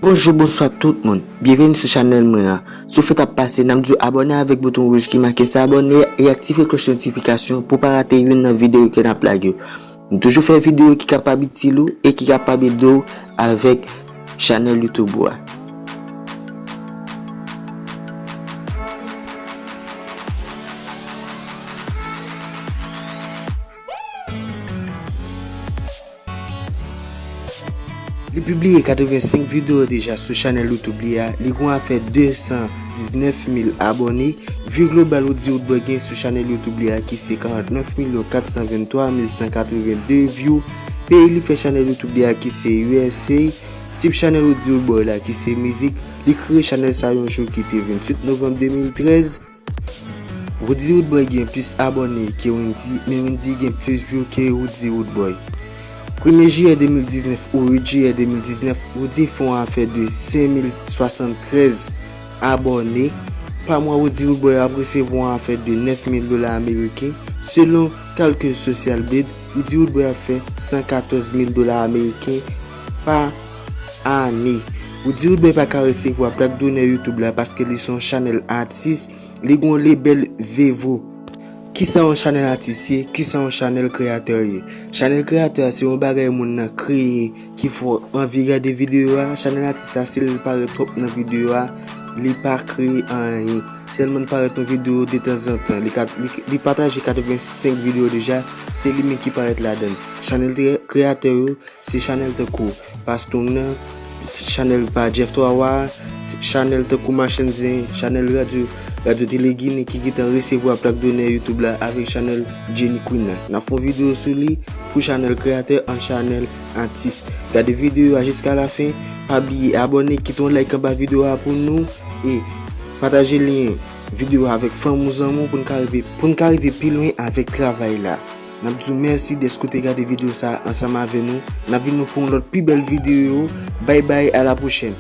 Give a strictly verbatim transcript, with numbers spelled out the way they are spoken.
Bonjou, bonswa tout moun. Byenveni sou chanèl mwen an. Si w fèk ap pase, n ap di w abòne avèk bouton wouj ki make s'abonner e aktive klòch notifikasyon pou w pa rate youn nan videyo ke n ap lage yo. M toujou fè videyo ki kapab itil ou e ki kapab ede w avèk chanèl YouTube ou a. Li pibliye katrevensenk videyo deja sou chanèl YouTube li a. Li gon afè de san diznèf mil abòne. Vi global Roody Roodboy gen sou chanèl YouTube li a ki se karantnèf milyon kat san venntwa mil san katreven de view. Peyi li fè chanèl YouTube li a ki se U S A. Tip chanèl Roody Roodboy la ki se mizik. Li kreye chanèl sa yon jou ki te venntuit novanm de mil trèz. Roody Roodboy gen plis abòne ke Wendyy, men Wendyy gen plis view ke Roody Roodboy. Premye jiyè de mil diznèf ou uit jiyè de mil diznèf, Roody fè yon afè de senk mil swasanntrèz abòne. Pa mwa, Roody Roodboy ap resevwa yon afè de nèf mil dola ameriken. Selon kalkil Social Blade, Roody Roodboy ap fè san katòz mil dola ameriken pa ane. Roody Roodboy pa ka resevwa plak donè YouTube la paske li se yon chanèl atis, li gen yon lebèl Vevo. Kisa yon chanèl atis ye? Kisa yon chanèl kreyatè ye? Chanèl kreyatè a se yon bagay moun nan kreye ki fè w anvi gade videyo a. Chanèl atis la, si l parèt twòp nan videyo a, li pa kreye anyen. Sèlman l parèt yon videyo detanzantan. Li ka, li, li pataje katrevensenk videyo deja, se li menm ki parèt ladan l. Chanèl tre-, kreyatè yo, se chanèl tankou Pastong nan, chanèl pa Jeff Twawa, chanèl tankou Machann Zen, chanèl radyo, radyo Tele Ginen ki gentan resevwa plak donè YouTube la avèk chanèl Jenny Queen nan. N ap fè yon videyo sou li pou chanèl kreyatè an chanèl atis. Gade videyo a jiska lafen, pa bliye abòne, kite yon like anba videyo a pou nou e pataje lyen videyo a avèk fanmi w, zanmi w pou n ka rive, pou n ka rive pi lwen avèk travay la. N ap di w mèsi dèske w te gade videyo sa a ansanm avè nou. N ap vin nou pou yon lòt pi bèl videyo. Bay bay, a la pwochèn.